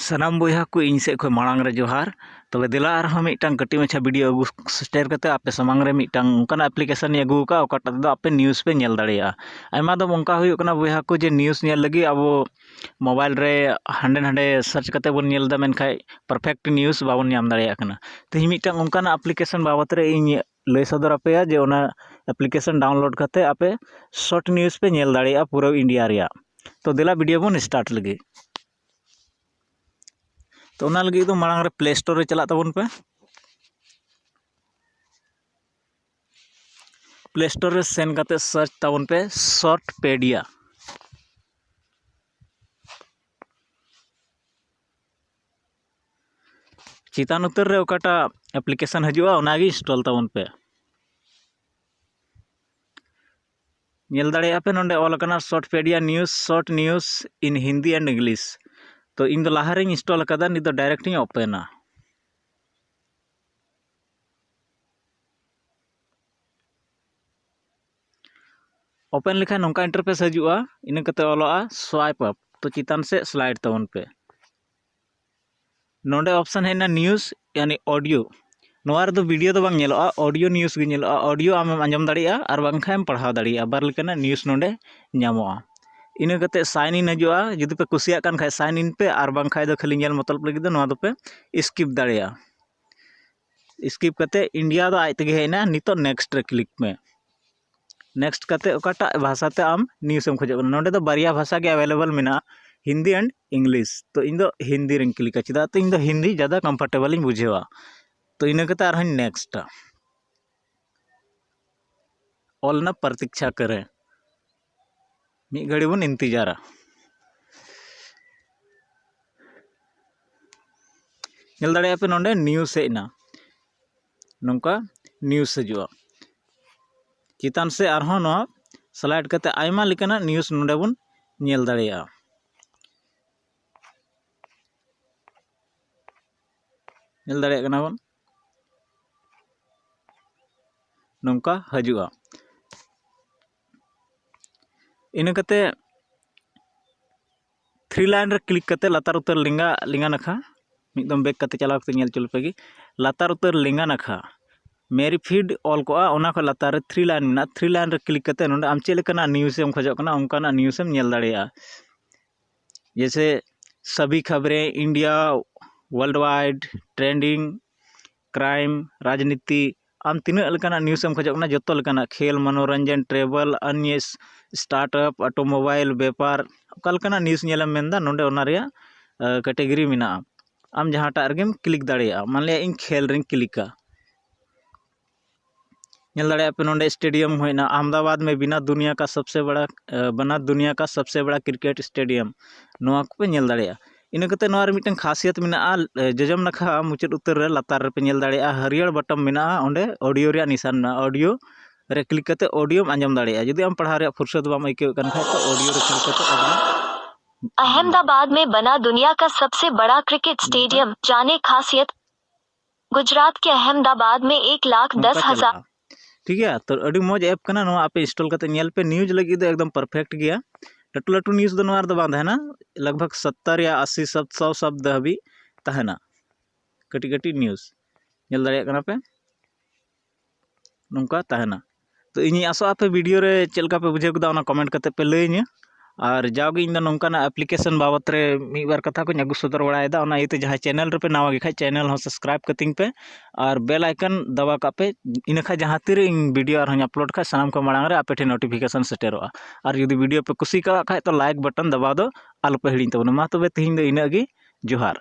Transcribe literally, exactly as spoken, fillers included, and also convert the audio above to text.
ᱥᱟᱱᱟᱢ ᱵᱚᱭᱦᱟ ᱠᱚ, ᱤᱧ ᱥᱮᱫ ᱠᱷᱚᱱ ᱢᱟᱲᱟᱝ ᱨᱮ ᱡᱚᱦᱟᱨ᱾ ᱛᱚᱵᱮ ᱫᱮᱞᱟ ᱟᱨᱦᱚᱸ ᱢᱤᱫᱴᱟᱝ ᱠᱟᱹᱴᱤᱡ ᱢᱟᱪᱷᱟ video ᱟᱹᱜᱩ ᱥᱮᱴᱮᱨ ᱠᱟᱛᱮ ᱟᱯᱮ ᱥᱟᱢᱟᱝ ᱨᱮ ᱢᱤᱫᱴᱟᱝ ᱚᱱᱠᱟᱱᱟᱜ application ᱤᱧ ᱟᱹᱜᱩ ᱟᱠᱟᱫᱼᱟ, ᱚᱠᱟᱴᱟᱜ ᱛᱮᱫᱚ ᱟᱯᱮ news ᱯᱮ ᱧᱮᱞ ᱫᱟᱲᱮᱭᱟᱜᱼᱟ᱾ ᱟᱭᱢᱟ ᱫᱚᱢ ᱚᱱᱠᱟ ᱦᱩᱭᱩᱜ ᱠᱟᱱᱟ ᱵᱚᱭᱦᱟ ᱠᱚ, ᱡᱮ news ᱧᱮᱞ ᱞᱟᱹᱜᱤᱫ ᱟᱵᱚ mobile ᱨᱮ ᱦᱟᱸᱰᱮ ᱱᱟᱸᱰᱮ search ᱠᱟᱛᱮ ᱵᱚᱱ ᱧᱮᱞ ᱮᱫᱟ, ᱢᱮᱱᱠᱷᱟᱱ perfect news ᱵᱟᱵᱚᱱ ᱧᱟᱢ ᱫᱟᱲᱮᱭᱟᱜ ᱠᱟᱱᱟ᱾ ᱛᱮᱦᱮᱧ ᱢᱤᱫᱴᱟᱝ ᱚᱱᱠᱟᱱᱟᱜ application ᱵᱟᱵᱚᱫ ᱨᱮ ᱤᱧ ᱞᱟᱹᱭ ᱥᱚᱫᱚᱨ ᱟᱯᱮᱭᱟ, ᱡᱮ ᱚᱱᱟ application download ᱠᱟᱛᱮ ᱟᱯᱮ short news ᱯᱮ ᱧᱮᱞ ᱫᱟᱲᱮᱭᱟᱜᱼᱟ ᱯᱩᱨᱟᱹ India ᱨᱮᱭᱟᱜ᱾ ᱛᱚ ᱫᱮᱞᱟ video ᱵᱚᱱ start ᱞᱮᱜᱮ᱾ ᱛᱚ ᱚᱱᱟ ᱞᱟᱹᱜᱤᱫ ᱫᱚ ᱢᱟᱲᱟᱝ ᱨᱮ Play Store ᱨᱮ ᱪᱟᱞᱟᱜ ᱛᱟᱵᱚᱱ ᱯᱮ᱾ Play Store ᱨᱮ ᱥᱮᱱ ᱠᱟᱛᱮ search ᱛᱟᱵᱚᱱ ᱯᱮ Shortpedia᱾ ᱪᱮᱛᱟᱱ ᱩᱛᱟᱹᱨ ᱨᱮ ᱚᱠᱟᱴᱟᱜ application ᱦᱤᱡᱩᱜᱼᱟ, ᱚᱱᱟᱜᱮ install ᱛᱟᱵᱚᱱ ᱯᱮ᱾ ᱧᱮᱞ ᱫᱟᱲᱮᱭᱟᱜᱼᱟ ᱯᱮ, ᱱᱚᱰᱮ ᱚᱞ ᱟᱠᱟᱱᱟ Shortpedia news, short news in Hindi and English᱾ ᱛᱚ ᱤᱧ ᱫᱚ ᱞᱟᱦᱟ ᱨᱮᱧ install ᱟᱠᱟᱫᱟ, ᱱᱤᱛ ᱫᱚ direct ᱤᱧ open ᱟ᱾ Open ᱞᱮᱠᱷᱟᱱ ᱱᱚᱝᱠᱟ interface ᱦᱤᱡᱩᱜᱼᱟ, ᱤᱱᱟᱹ ᱠᱟᱛᱮ ᱚᱞᱚᱜᱼᱟ swipe up᱾ ᱛᱚ ᱪᱮᱛᱟᱱ ᱥᱮᱫ slide ᱛᱟᱵᱚᱱ ᱯᱮ᱾ ᱱᱚᱰᱮ option ᱦᱮᱡ ᱮᱱᱟ news, ᱭᱟᱱᱤ audio᱾ ᱱᱚᱣᱟ ᱨᱮᱫᱚ video ᱫᱚ ᱵᱟᱝ ᱧᱮᱞᱚᱜᱼᱟ, audio news ᱜᱮ ᱧᱮᱞᱚᱜᱼᱟ᱾ Audio ᱟᱢᱮᱢ ᱟᱸᱡᱚᱢ ᱫᱟᱲᱮᱭᱟᱜᱼᱟ ᱟᱨ ᱵᱟᱝᱠᱷᱟᱱ ᱮᱢ ᱯᱟᱲᱦᱟᱣ ᱫᱟᱲᱮᱭᱟᱜᱼᱟ᱾ ᱵᱟᱨ ᱞᱮᱠᱟᱱᱟᱜ news ᱱᱚᱰᱮ ᱧᱟᱢᱚᱜᱼᱟ᱾ ᱤᱱᱟᱹ ᱠᱟᱛᱮ sign in ᱦᱤᱡᱩᱜᱼᱟ, ᱡᱩᱫᱤ ᱯᱮ ᱠᱩᱥᱤᱭᱟᱜ ᱠᱟᱱ ᱠᱷᱟᱡ sign in ᱯᱮ, ᱟᱨ ᱵᱟᱝᱠᱷᱟᱡ ᱫᱚ ᱠᱷᱟᱹᱞᱤ ᱧᱮᱞ ᱢᱚᱛᱞᱚᱵ ᱞᱟᱹᱜᱤᱫ ᱫᱚ ᱱᱚᱣᱟ ᱫᱚᱯᱮ skip ᱫᱟᱲᱮᱭᱟᱜᱼᱟ᱾ Skip ᱠᱟᱛᱮ India ᱫᱚ ᱟᱡ ᱛᱮᱜᱮ ᱦᱮᱡ ᱮᱱᱟ, ᱱᱤᱛᱚᱜ next ᱨᱮ click ᱢᱮ᱾ Next ᱠᱟᱛᱮ ᱚᱠᱟᱴᱟᱜ ᱵᱷᱟᱥᱟ ᱛᱮ ᱟᱢ news ᱮᱢ ᱠᱷᱚᱡᱚᱜ ᱠᱟᱱᱟ, ᱱᱚᱰᱮ ᱫᱚ ᱵᱟᱨᱭᱟ ᱵᱷᱟᱥᱟ ᱜᱮ available ᱢᱮᱱᱟᱜᱼᱟ, ᱦᱤᱱᱫᱤ and English᱾ ᱛᱚ ᱤᱧ ᱫᱚ ᱦᱤᱱᱫᱤ ᱨᱮᱧ click ᱟ, ᱪᱮᱫᱟᱜ ᱛᱚ ᱤᱧ ᱫᱚ ᱦᱤᱱᱫᱤ ᱡᱟᱫᱟ comfortable ᱤᱧ ᱵᱩᱡᱷᱟᱹᱣᱟ᱾ ᱛᱚ ᱤᱱᱟᱹ ᱠᱟᱛᱮ ᱟᱨᱦᱚᱸᱧ next ᱟ᱾ ᱚᱞ ᱮᱱᱟ ᱯᱨᱚᱛᱤᱠᱪᱷᱟ ᱠᱚᱨᱮ, ᱢᱤᱫ ᱜᱷᱟᱹᱲᱤ ᱵᱚᱱ ᱤᱱᱛᱤᱡᱟᱨᱟ᱾ ᱧᱮᱞ ᱫᱟᱲᱮᱭᱟᱜᱼᱟ ᱯᱮ ᱱᱚᱰᱮ news ᱦᱮᱡ ᱮᱱᱟ, ᱱᱚᱝᱠᱟ news ᱦᱤᱡᱩᱜᱼᱟ᱾ ᱪᱮᱛᱟᱱ ᱥᱮᱫ ᱟᱨᱦᱚᱸ ᱱᱚᱣᱟ slide ᱠᱟᱛᱮ ᱟᱭᱢᱟ ᱞᱮᱠᱟᱱᱟᱜ news ᱱᱚᱰᱮ ᱵᱚᱱ ᱧᱮᱞ ᱫᱟᱲᱮᱭᱟᱜᱼᱟ᱾ ᱧᱮᱞ ᱫᱟᱲᱮᱭᱟᱜ ᱠᱟᱱᱟ ᱵᱚᱱ, ᱱᱚᱝᱠᱟ ᱦᱤᱡᱩᱜᱼᱟ᱾ ᱤᱱᱟᱹ ᱠᱟᱛᱮ ᱛᱷᱨᱤ ᱞᱟᱭᱤᱱ ᱨᱮ ᱠᱞᱤᱠ ᱠᱟᱛᱮ ᱞᱟᱛᱟᱨ ᱩᱛᱟᱹᱨ ᱞᱮᱸᱜᱟ ᱞᱮᱸᱜᱟ ᱱᱟᱠᱷᱟ, ᱢᱤᱫ ᱫᱚᱢ ᱵᱮᱠ ᱠᱟᱛᱮ ᱪᱟᱞᱟᱣ ᱠᱟᱛᱮ ᱧᱮᱞ ᱦᱚᱪᱚ ᱞᱮᱯᱮ ᱜᱮ, ᱞᱟᱛᱟᱨ ᱩᱛᱟᱹᱨ ᱞᱮᱸᱜᱟ ᱱᱟᱠᱷᱟ ᱢᱮᱨᱤ ᱯᱷᱤᱰ ᱚᱞ ᱠᱚᱜᱼᱟ, ᱚᱱᱟ ᱠᱷᱚᱱ ᱞᱟᱛᱟᱨ ᱨᱮ ᱛᱷᱨᱤ ᱞᱟᱭᱤᱱ ᱢᱮᱱᱟᱜᱼᱟ᱾ ᱛᱷᱨᱤ ᱞᱟᱭᱤᱱ ᱨᱮ ᱠᱞᱤᱠ ᱠᱟᱛᱮ ᱱᱚᱰᱮ ᱟᱢ ᱪᱮᱫ ᱞᱮᱠᱟᱱᱟᱜ ᱱᱤᱭᱩᱡᱽ ᱮᱢ ᱠᱷᱚᱡᱚᱜ ᱠᱟᱱᱟ, ᱚᱱᱠᱟᱱᱟᱜ ᱱᱤᱭᱩᱡᱽ ᱮᱢ ᱧᱮᱞ ᱫᱟᱲᱮᱭᱟᱜᱼᱟ᱾ ᱡᱮᱭᱥᱮ ᱥᱟᱵᱤ ᱠᱷᱟᱵᱽᱨᱮ, ᱤᱱᱰᱤᱭᱟ, ᱣᱟᱨᱞᱰ ᱣᱟᱭᱤᱰ, ᱴᱨᱮᱱᱰᱤᱝ, ᱠᱨᱟᱭᱤᱢ, ᱨᱟᱡᱽᱱᱤᱛᱤ, ᱟᱢ ᱛᱤᱱᱟᱹᱜ ᱞᱮᱠᱟᱱᱟᱜ ᱱᱤᱭᱩᱡᱽ ᱮᱢ ᱠᱷᱚᱡᱚᱜ ᱠᱟᱱᱟ, ᱡᱚᱛᱚ ᱞᱮᱠᱟᱱᱟᱜ, ᱠᱷᱮᱞ, ᱢᱚᱱᱳᱨᱚᱧᱡᱚᱱ, ᱴᱨᱮᱵᱷᱮᱞ, ᱟᱨᱱᱤᱭᱩᱡᱽ, ᱥᱴᱟᱨᱴ ᱟᱯ, ᱚᱴᱳᱢᱳᱵᱟᱭᱤᱞ, ᱵᱮᱯᱟᱨ, ᱚᱠᱟ ᱞᱮᱠᱟᱱᱟᱜ ᱱᱤᱭᱩᱡᱽ ᱧᱮᱞᱮᱢ ᱢᱮᱱᱫᱟ, ᱱᱚᱰᱮ ᱚᱱᱟ ᱨᱮᱭᱟᱜ ᱠᱮᱴᱮᱜᱚᱨᱤ ᱢᱮᱱᱟᱜᱼᱟ᱾ ᱟᱢ ᱡᱟᱦᱟᱸᱴᱟᱜ ᱨᱮᱜᱮᱢ ᱠᱞᱤᱠ ᱫᱟᱲᱮᱭᱟᱜᱼᱟ᱾ ᱢᱟᱱᱞᱤᱭᱟ ᱤᱧ ᱠᱷᱮᱞ ᱨᱮᱧ ᱠᱞᱤᱠᱟ, ᱧᱮᱞ ᱫᱟᱲᱮᱭᱟᱜᱼᱟ ᱯᱮ ᱱᱚᱰᱮ ᱥᱴᱮᱰᱤᱭᱟᱢ ᱦᱩᱭᱱᱟ, ᱟᱦᱢᱮᱫᱟᱵᱟᱫᱽ ᱢᱮ ᱵᱤᱱᱟ ᱫᱩᱱᱤᱭᱟ ᱠᱟ ᱥᱚᱵᱥᱮ ᱵᱟᱲᱟ, ᱮ, ᱵᱟᱱᱟ ᱫᱩᱱᱤᱭᱟ ᱠᱟ ᱥᱚᱵᱥᱮ ᱵᱟᱲᱟ ᱠᱨᱤᱠᱮᱴ ᱥᱴᱮᱰᱤᱭᱟᱢ, ᱱᱚᱣᱟ ᱠᱚᱯᱮ ᱧᱮᱞ ᱫᱟᱲᱮᱭᱟᱜᱼᱟ᱾ ᱤᱱᱟᱹ ᱠᱟᱛᱮ ᱱᱚᱣᱟ ᱨᱮ ᱢᱤᱫᱴᱟᱝ ᱠᱷᱟᱥᱤᱭᱟᱛ ᱢᱮᱱᱟᱜᱼᱟ, ᱮ, ᱡᱚᱡᱚᱢ ᱱᱟᱠᱷᱟ ᱢᱩᱪᱟᱹᱫ ᱩᱛᱟᱹᱨ ᱨᱮ ᱞᱟᱛᱟᱨ ᱨᱮᱯᱮ ᱧᱮᱞ ᱫᱟᱲᱮᱭᱟᱜᱼᱟ, ᱦᱟᱹᱨᱭᱟᱹᱲ ᱵᱟᱴᱚᱱ ᱢᱮᱱᱟᱜᱼᱟ, ᱚᱸᱰᱮ ᱚᱰᱤᱭᱳ ᱨᱮᱭᱟᱜ ᱱᱤᱥᱟᱱ ᱢᱮᱱᱟᱜᱼᱟ᱾ ᱚᱰᱤᱭᱳ ᱨᱮ ᱠᱞᱤᱠ ᱠᱟᱛᱮ ᱚᱰᱤᱭᱳᱢ ᱟᱸᱡᱚᱢ ᱫᱟᱲᱮᱭᱟᱜᱼᱟ᱾ ᱡᱩᱫᱤ ᱟᱢ ᱯᱟᱲᱦᱟᱣ ᱨᱮᱭᱟᱜ ᱯᱷᱩᱨᱥᱚᱛ ᱵᱟᱢ ᱟᱹᱭᱠᱟᱹᱣᱮᱫ ᱠᱟᱱ ᱠᱷᱟᱡ ᱛᱚ ᱚᱰᱤᱭᱳ ᱨᱮ ᱠᱞᱤᱠ ᱠᱟᱛᱮ ᱚᱰᱤᱭᱳ अहमदाबाद में बना दुनिया का सबसे बड़ा क्रिकेट स्टेडियम, जाने खासियत। गुजरात के अहमदाबाद में एक लाख दस हजार। ᱴᱷᱤᱠ ᱜᱮᱭᱟ, ᱛᱚ ᱟᱹᱰᱤ ᱢᱚᱡᱽ ᱮᱯ ᱠᱟᱱᱟ ᱱᱚᱣᱟ, ᱟᱯᱮ ᱤᱱᱥᱴᱚᱞ ᱠᱟᱛᱮ ᱧᱮᱞ ᱯᱮ᱾ ᱱᱤᱭᱩᱡᱽ ᱞᱟᱹᱜᱤᱫ ᱫᱚ ᱮᱠᱫᱚᱢ ᱯᱟᱨᱯᱷᱮᱠᱴ ᱜᱮᱭᱟ᱾ ᱞᱟᱹᱴᱩ ᱞᱟᱹᱴᱩ ᱱᱤᱭᱩᱡᱽ ᱫᱚ ᱱᱚᱣᱟ ᱨᱮᱫᱚ ᱵᱟᱝ ᱛᱟᱦᱮᱱᱟ, ᱞᱟᱜᱽ ᱵᱷᱟᱜᱽ ᱥᱚᱛᱛᱚᱨ ᱭᱟ ᱟᱥᱤ ᱥᱟᱛ ᱥᱚ ᱥᱟᱵᱫ ᱦᱟᱹᱵᱤᱡ ᱛᱟᱦᱮᱱᱟ᱾ ᱠᱟᱹᱴᱤᱡ ᱠᱟᱹᱴᱤᱡ ᱱᱤᱭᱩᱡᱽ ᱧᱮᱞ ᱫᱟᱲᱮᱭᱟᱜ ᱠᱟᱱᱟ ᱯᱮ, ᱱᱚᱝᱠᱟ ᱛᱟᱦᱮᱱᱟ᱾ ᱛᱚ ᱤᱧᱤᱧ ᱟᱥᱚᱜᱼᱟ ᱟᱯᱮ ᱵᱷᱤᱰᱤᱭᱳ ᱨᱮ ᱪᱮᱫ ᱞᱮᱠᱟ ᱯᱮ ᱵᱩᱡᱷᱟᱹᱣ ᱠᱮᱫᱟ, ᱚᱱᱟ ᱠᱚᱢᱮᱱᱴ ᱠᱟᱛᱮ ᱯᱮ ᱞᱟᱹᱭᱟᱹᱧᱟ᱾ ᱟᱨ ᱡᱟᱣᱜᱮ ᱤᱧ ᱫᱚ ᱱᱚᱝᱠᱟᱱᱟᱜ ᱮᱯᱞᱤᱠᱮᱥᱚᱱ ᱵᱟᱵᱚᱛ ᱨᱮ ᱢᱤᱫ ᱵᱟᱨ ᱠᱟᱛᱷᱟ ᱠᱚᱧ ᱟᱹᱜᱩ ᱥᱚᱫᱚᱨ ᱵᱟᱲᱟᱭᱮᱫᱟ᱾ ᱚᱱᱟ ᱤᱭᱟᱹᱛᱮ ᱡᱟᱦᱟᱸᱭ ᱪᱮᱱᱮᱞ ᱨᱮᱯᱮ ᱱᱟᱣᱟ ᱜᱮ ᱠᱷᱟᱡ, ᱪᱮᱱᱮᱞ ᱦᱚᱸ ᱥᱟᱵᱥᱠᱨᱟᱭᱤᱵᱽ ᱠᱟᱹᱛᱤᱧ ᱯᱮ ᱟᱨ ᱵᱮᱞ ᱟᱭᱠᱚᱱ ᱫᱟᱵᱟᱣ ᱠᱟᱜ ᱯᱮ᱾ ᱤᱱᱟᱹ ᱠᱷᱟᱡ ᱡᱟᱦᱟᱸ ᱛᱤᱨᱮ ᱤᱧ ᱵᱷᱤᱰᱤᱭᱳ ᱟᱨᱦᱚᱸᱧ ᱟᱯᱞᱳᱰ ᱠᱷᱟᱡ, ᱥᱟᱱᱟᱢ ᱠᱷᱚᱱ ᱢᱟᱲᱟᱝ ᱨᱮ ᱟᱯᱮ ᱴᱷᱮᱱ ᱱᱳᱴᱤᱯᱷᱤᱠᱮᱥᱚᱱ ᱥᱮᱴᱮᱨᱚᱜᱼᱟ᱾ ᱟᱨ ᱡᱩᱫᱤ ᱵᱷᱤᱰᱤᱭᱳ ᱯᱮ ᱠᱩᱥᱤ ᱠᱟᱣᱟᱜ ᱠᱷᱟᱡ, ᱛᱚ ᱞᱟᱭᱤᱠ ᱵᱟᱴᱚᱱ ᱫᱟᱵᱟᱣ ᱫᱚ ᱟᱞᱚᱯᱮ ᱦᱤᱲᱤᱧ ᱛᱟᱵᱚᱱᱟ᱾ ᱢᱟ ᱛᱚᱵᱮ ᱛᱤᱦᱤᱧ ᱫᱚ ᱤᱱᱟᱹᱜ ᱜᱮ᱾ ᱡᱚᱦᱟᱨ᱾